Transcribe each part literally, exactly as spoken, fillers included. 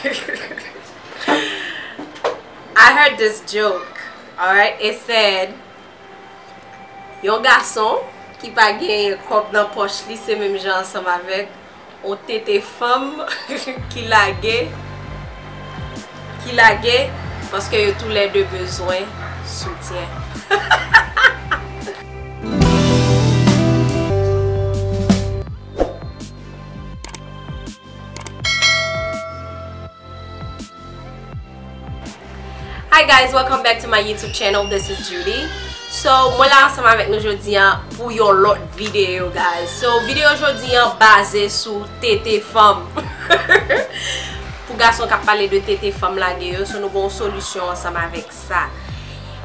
I heard this joke, alright? It said, yon gason ki pa gen kòb nan pòch li, se menm jan ansanm avèk yon tete fanm ki lage, ki lage, paske yo toulède bezwen soutyen. Hi guys, welcome back to my YouTube channel. This is Judy. So, mwen la ansanm avèk nou jodi a pou yon lòt videyo, guys. So, videyo jodi a baze sou tete fanm. Pou gason k ap pale de tete fanm lage yo, so nou gen yon solisyon ansanm avèk sa.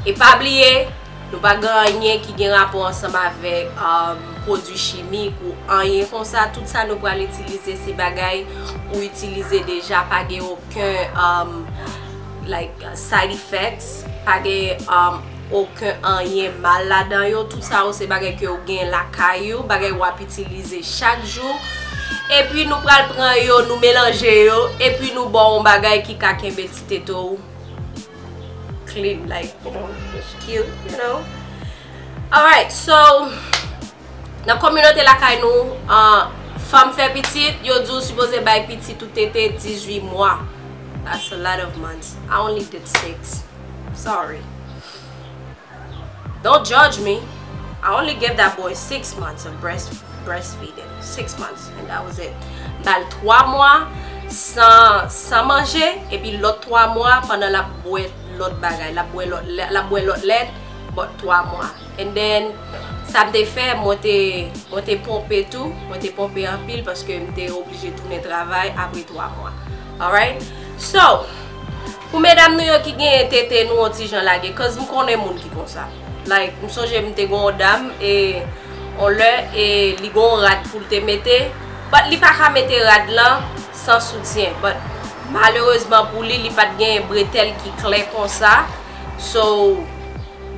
E pa bliye, nou pa gen anyen ki gen rapò ansanm avèk, um, pwodui chimik ou anyen konsa. Tout sa nou pral itilize, se bagay ou itilize deja, pa gen okenn, um, like, side effects, pa gen, um, okenn anyen mal ladan yo. Tout sa yo se bagay ke ou gen lakay ou, bagay w ap itilize chak jou. Epi nou pral pran yo, nou melanje yo, epi nou ba w yon bagay ki ka kenbe ti tete w clean, like, you know, just cute, you know. Alright, so, nan kominote lakay nou, uh, fanm fè pitit, yo di w sipoze bay pitit ou tete dizuit mwa. That's a lot of months. I only did six. Sorry. Don't judge me. I only gave that boy six months of breast, breastfeeding. Six months, and that was it. M ba l twa mwa san, san manje, epi lòt twa mwa pandan l ap bwè lòt bagay, l ap bwè lòt lè, l ap bwè lòt lèt, but twa mwa. And then, sa m te fè, mwen te, mwen te ponpe tou, mwen te ponpe anpil paske m te oblije tounen travay apre twa mwa. Alright? So, pou medam nou yo ki genyen tete nou yon ti jan lage, 'cause m konnen moun ki konsa. Like, m sonje m te gen yon dam, e, yon lè, e, li gen yon rad pou l te mete, but li pa ka mete rad lan san soutyen. But, malerezman pou li, li pa t gen bretèl ki klè konsa. So,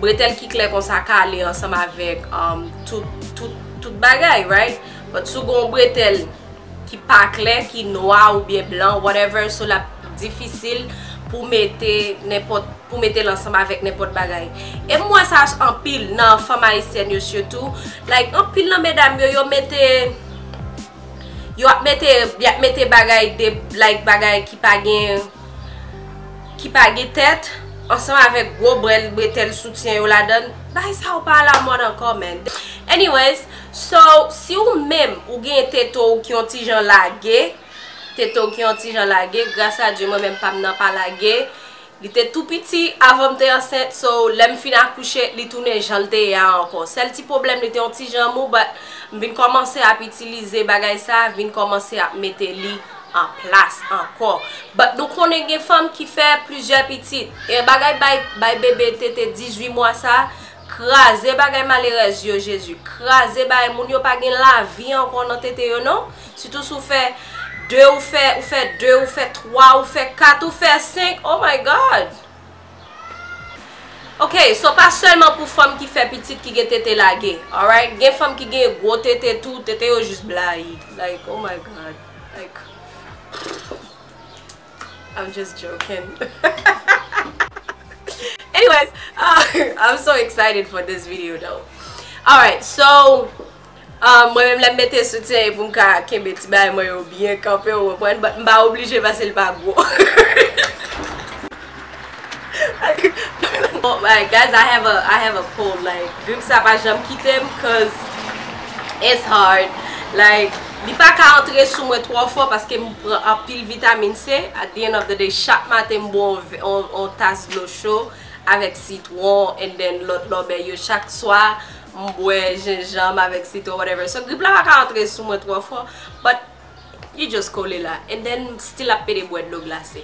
bretèl ki klè konsa ka ale ansanm avèk, um, tout, tout, tout bagay, right? But si w gen yon bretèl ki pa klè, ki nwa oubyen blan, whatever, so l ap difisil pou mete nenpòt, pou mete l ansanm avèk nenpòt bagay. E m wè sa anpil nan fanm ayisyèn yo sitou. Like, anpil nan medam yo, yo mete, yo ap mete, y ap mete bagay de, like, bagay ki pa gen, ki pa gen tèt, ansanm avèk gwo brèl, bretèl soutyen yo ladan l. Bagay sa yo pa alamòd ankò, man. Anyways, so, si w menm, ou gen tete w ki yon ti jan lage, tete w ki yon ti jan lage, gras a Dye, mwen menm pa m nan pa lage. Li te tou piti avan m te ansent, so, lè m fin akouche, li tounen jan l te ye a ankò. Sèl ti pwoblèm, li te yon ti jan mou, but m vin kòmanse ap itilize bagay sa, vin kòmanse ap mete li an plas ankò. But nou konnen gen fanm ki fè plizyè pitit. E bagay bay, bay bebe tete dizuit mwa sa, kraze bagay malerèz yo, Jezi. Kraze bagay, moun yo pa gen lavi ankò nan tete yo, non. Sitou si w fè de, ou fè, ou fè de, ou fè twa, ou fè kat, ou fè senk. Oh my God! Ok, so pa sèlman pou fanm ki fè pitit ki gen tete lage, alright? Gen fanm ki gen gwo tete tou, tete yo jis blayi. Like, oh my God. Like, I'm just joking. Anyways, uh, I'm so excited for this video though. Alright, so, uh, mwen menm lè m mete soutyen e pou m ka kenbe ti bagay mwen yo byen kanpe, ou konprann, but m pa oblije paske l pa gwo. Oh my, guys, I have a, I have a cold, like, grip sa pa janm kite m, 'cause it's hard. Like, li pa ka antre sou mwen twò fò paske m pran anpil vitamin C. At the end of the day, chak maten m bwè on, on, on tas dlo cho avèk sitwon and then lòt lòbèy yo. Chak swa, m bwè jenjanm avèk sitwon, whatever. So, grip la pa ka antre sou mwen twò fò, but li just kole la. And then, still ap pede bwè dlo glase.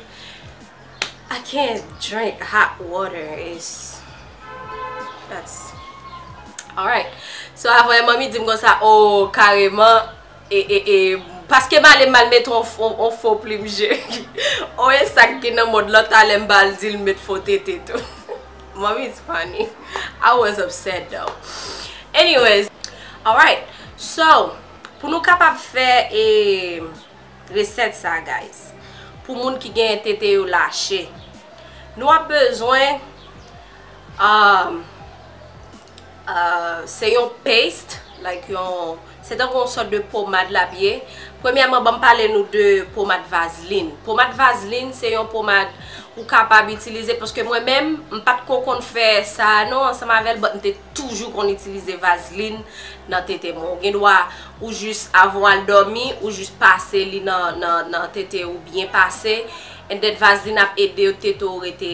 I can't drink hot water. It's, that's, alright. So, avan manmi di m konsa, oh, kareman, e, e, e, paske m ale m al mete on, on, on fo plim je. Oh, e sa k gen nan mòd lan, talè m ba l di l met fo tete tou. Mommy is funny. I was upset though. Anyways, alright. So, pou nou kapab fè, e, resèt sa, guys. pou moun ki gen tete yo lache. Nou ap bezwen, um, uh, se yon paste, like yon, se tankou yon sòt de pomad l ap ye. Premyèman, ban m pale nou de pomad vazlin. Pomad vazlin, se yon pomad ou kapab itilize, paske mwen menm, m pa t ko konn fè sa a non, ansanm avè l, but m te toujou konn itilize vazlin nan tete mwen. Ou gen dwa, ou jis, avan w al dòmi, ou jis pase li nan, nan, nan tete ou byen pase, and then vazlin ap ede tete w rete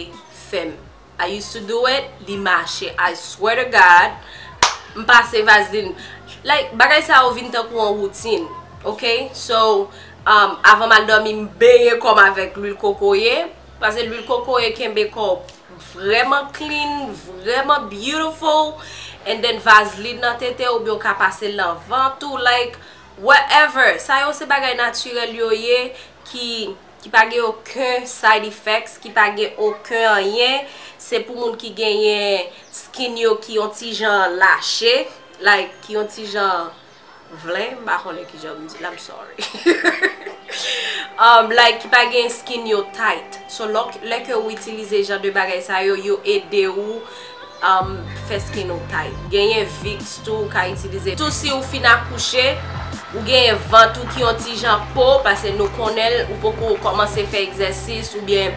fèm. I used to do it, li mache. I swear to God, m pase vazlin. Like, bagay sa yo vin tankou yon woutin, ok? So, um, avan m al dòmi, m benyen kò m avèk lwil kokoye, paske lwil kokoye kenbe kò w vrèman clean, vrèman beautiful, and then vazlin nan tete, oubyen w ka pase l nan vant ou, like, whatever. Sa yo se bagay natirèl yo ye ki, ki pa gen okenn side effects, ki pa gen okenn anyen. Se pou moun ki genyen skin yo ki yon ti jan lache, like, ki yon ti jan vlen, m pa konnen kijan m di l, I'm sorry. Um, like, ki pa gen skin yo tight. So, lè, lè ke w itilize jan de bagay sa yo, yo ede w, um, fè skin ou tight. Genyen Vicks tou, ou ka itilize. Tou si ou fin akouche, ou genyen vant ou ki yon ti jan po, paske nou konnen l, ou poko kòmanse fè egzèsis, oubyen,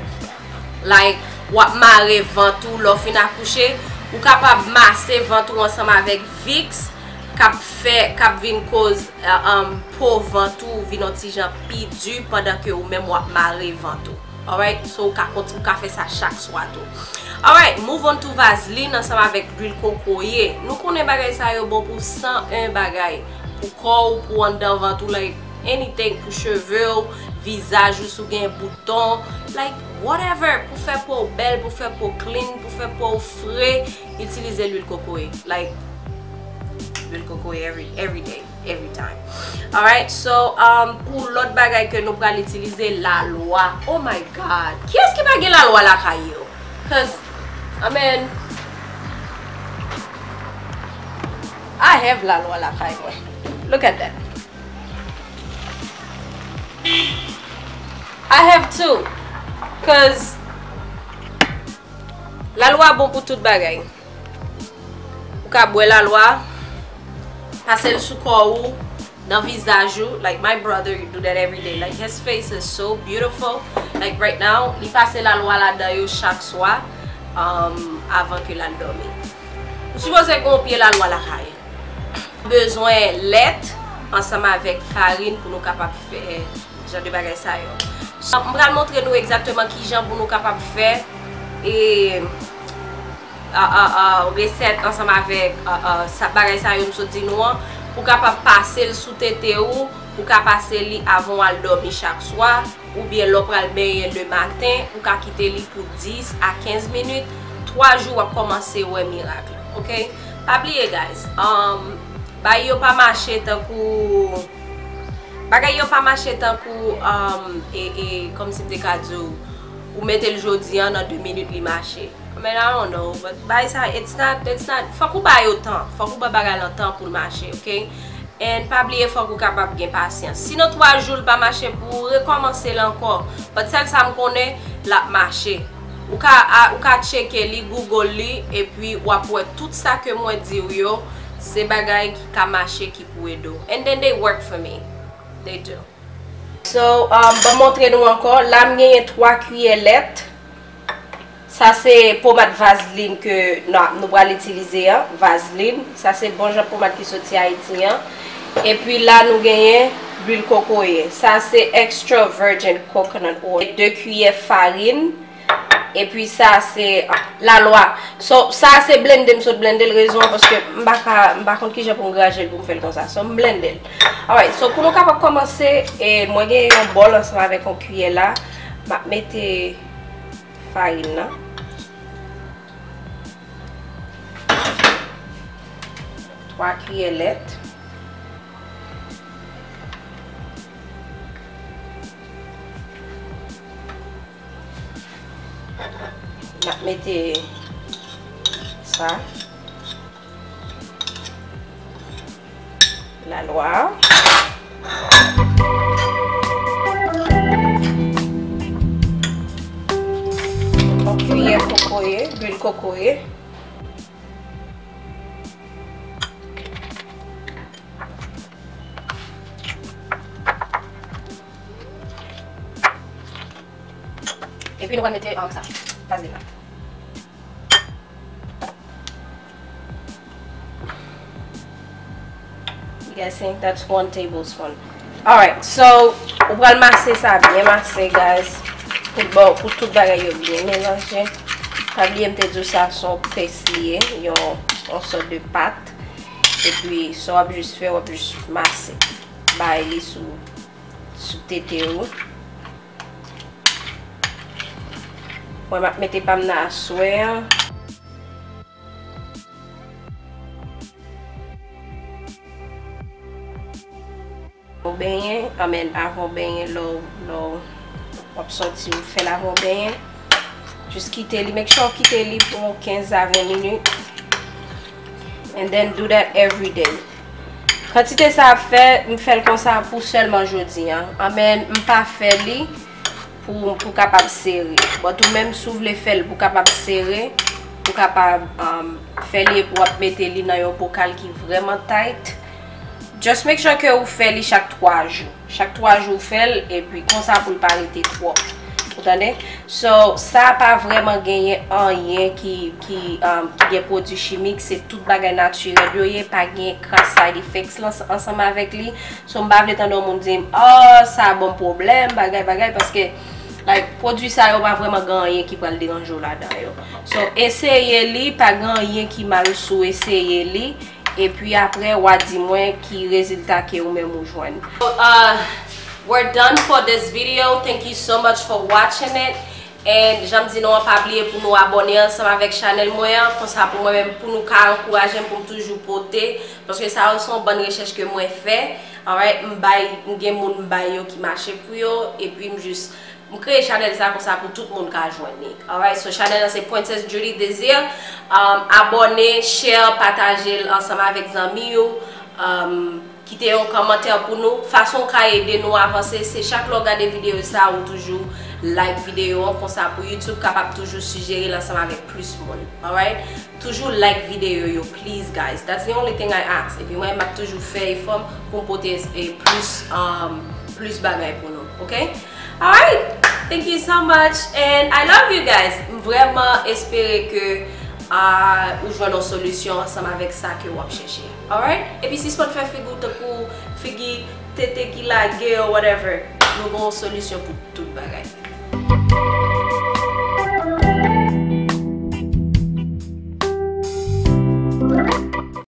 like, w ap mare vant ou lè w fin akouche, ou kapab mase vant ou ansanm avèk Vicks, k ap fè, k ap vin koz, uh, um, po vant ou vin yon ti jan pi di pandan ke ou menm w ap mare vant ou. Alright, so ou ka konti-, ou ka fè sa chak swa tou. Alright, move on to vazlin ansanm avèk lwil kokoye. Nou konnen bagay sa yo bon pou san en bagay. Pou kò w, pou anndan vant ou, like, anything, pou cheve w, vizaj ou, si w gen bouton, like, whatever, pou fè po w bèl, pou fè po w clean, pou fè po w fre, itilize lwil kokoye. Like, lwil kokoye every, every day, every time. Alright, so, um, pou lòt bagay ke nou pral itilize, lalwa. Oh my God! Kiyès ki pa gen lalwa lakay yo? 'Cause, I mean, I have lalwa lakay mwen. Look at that. I have two. 'Cause lalwa bon pou tout bagay. Ou ka bwè lalwa, pase l sou kò ou, nan vizaj ou. Like, my brother, you do that every day. Like, his face is so beautiful. Like, right now, li pase lalwa ladan yo chak swa, um, avan ke l al dòmi. Ou sipoze gen yon pye lalwa lakay. Bezwen lèt ansanm avèk farin pou nou kapab fè jan de bagay sa yo. So, m pral montre nou egzakteman kijan pou nou kapab fè, e, a, a, a, resèt ansanm avèk, a, a, sa, bagay sa yo m sot di nou an, pou kapab pase l sou tete ou, ou ka pase li avan w al dòmi chak swa, oubyen lè w pral benyen le maten, ou ka kite li pou dis a kenz minit, twa jou w ap kòmanse wè mirak la, ok? Pa bliye, guys, um, bagay yo pa mache tankou, bagay yo pa mache tankou, um, e, e, kòmsi m te ka di w, ou mete l jodi an, nan de minit li mache. I mean, I don't know, but bagay sa, it's not, it's not, fòk ou ba yo tan, fòk ou ba bagay lan tan pou l mache, ok? And pa bliye, fòk ou kapab gen pasyans. Si nan twa jou l pa mache, pou ou rekòmanse l ankò. But sèl sa m konnen, l ap mache. Ou ka, a, ou ka tcheke li, Google li, epi w ap wè tout sa ke mwen di w yo, se bagay ki ka mache, ki pou ede w. And then they work for me. They do. So, um, ban m montre nou ankò. La, m genyen twa kiyè lèt. Sa se pomad vazlin ke nou, nou pral itilize an, vazlin. Sa se bon jan pomad ki soti Ayiti an. Epi la, nou genyen lwil kokoye. Sa se extra virgin coconut oil. De kiyè farin. Epi sa se, ah, lalwa. So, sa se blende, m sot blende l, rezon an paske m pa ka, m pa konn kijan pou m graje l pou m fè l konsa. So, m blende l. Alright, so pou nou kapab kòmanse, e, mwen gen yon bòl ansanm avèk yon kiyè la. M ap mete farin nan. Twa kiyè lèt. N ap mete sa. Lalwa. Kokoye. Epi nou pral mete, um, sa, vazelin la. I'm guessing that's one tablespoon. Alright, so, ou pral mase sa byen mase, guys. Pou, bon, pou tout bagay yo byen melanje. Pa bliye m te di w sa se yon pes li ye, yon, yon sòt de pat. Epi, sa w ap jis fè, w ap jis mase. Bay li sou, sou tete ou. Mwen, m ap mete pa m nan aswè an. Ou benyen, anmèn, avan w benyen, lè w, lè w ap sòti, ou fè l avan w benyen. Jis kite li, make sure w kite li pou yon kenz a ven minit. And then do that every day. Kantite sa ap fè, m fè l konsa pou sèlman jodi a. Anmèn, m pa fè li pou, pou kapab sere. But ou menm, si w vle fè l pou kapab sere, pou kapab, um, fè li epi w ap mete li nan yon bokal ki vrèman tight. Just make sure ke ou fè li chak twa jou. Chak twa jou ou fè l, epi konsa pou l pa rete twòp. Ou tande? So, sa pa vrèman genyen anyen ki, ki, um, ki gen pwodui chimik, se tout bagay natirèl yo ye, pa gen kras side effects lan ansanm avèk li. So, m pa vle tande yon moun di m, "Oh, sa ban m pwoblèm, bagay, bagay," paske, like, pwodui sa yo pa vrèman gen anyen ki pral deranje w ladan yo. So, eseye li, pa gen anyen ki mal si w eseye li. Epi apre, w a di mwen ki rezilta ke ou menm ou jwenn. So, uh, we're done for this video. Thank you so much for watching it. And jan m di nou an, pa bliye pou nou abòne ansanm avèk chanèl mwen an, konsa pou mwen menm, pou nou ka ankouraje m pou m toujou pote, paske sa yo se yon bann rechèch ke mwen fè. Alright, m bay, m gen moun m bay yo ki mache pou yo, epi m jis, m kreye chanèl sa konsa pou tout moun ka jwenn li. Alright, so chanèl la se Princess Judy Desir. Um, abòne, share, pataje l ansanm avèk zanmi yo. Um, kite yon kòmantè pou nou. Fason w ka ede nou avanse, se chak lè w gade videyo sa, ou toujou like videyo an, konsa pou YouTube kapab toujou sijere l ansanm avèk plis moun. Alright? Toujou like videyo yo, please, guys. That's the only thing I ask. Epi mwen, m ap toujou fè efò m pou m pote, eh, plis, um, plis bagay pou nou, ok? Alright, thank you so much, and I love you guys. M vrèman espere ke, ah, ou jwenn yon solisyon ansanm avèk sa ke w ap chèche. Alright? Epi sispann fè figi w tankou figi tete ki lage or whatever. Nou gen yon solisyon pou tout bagay.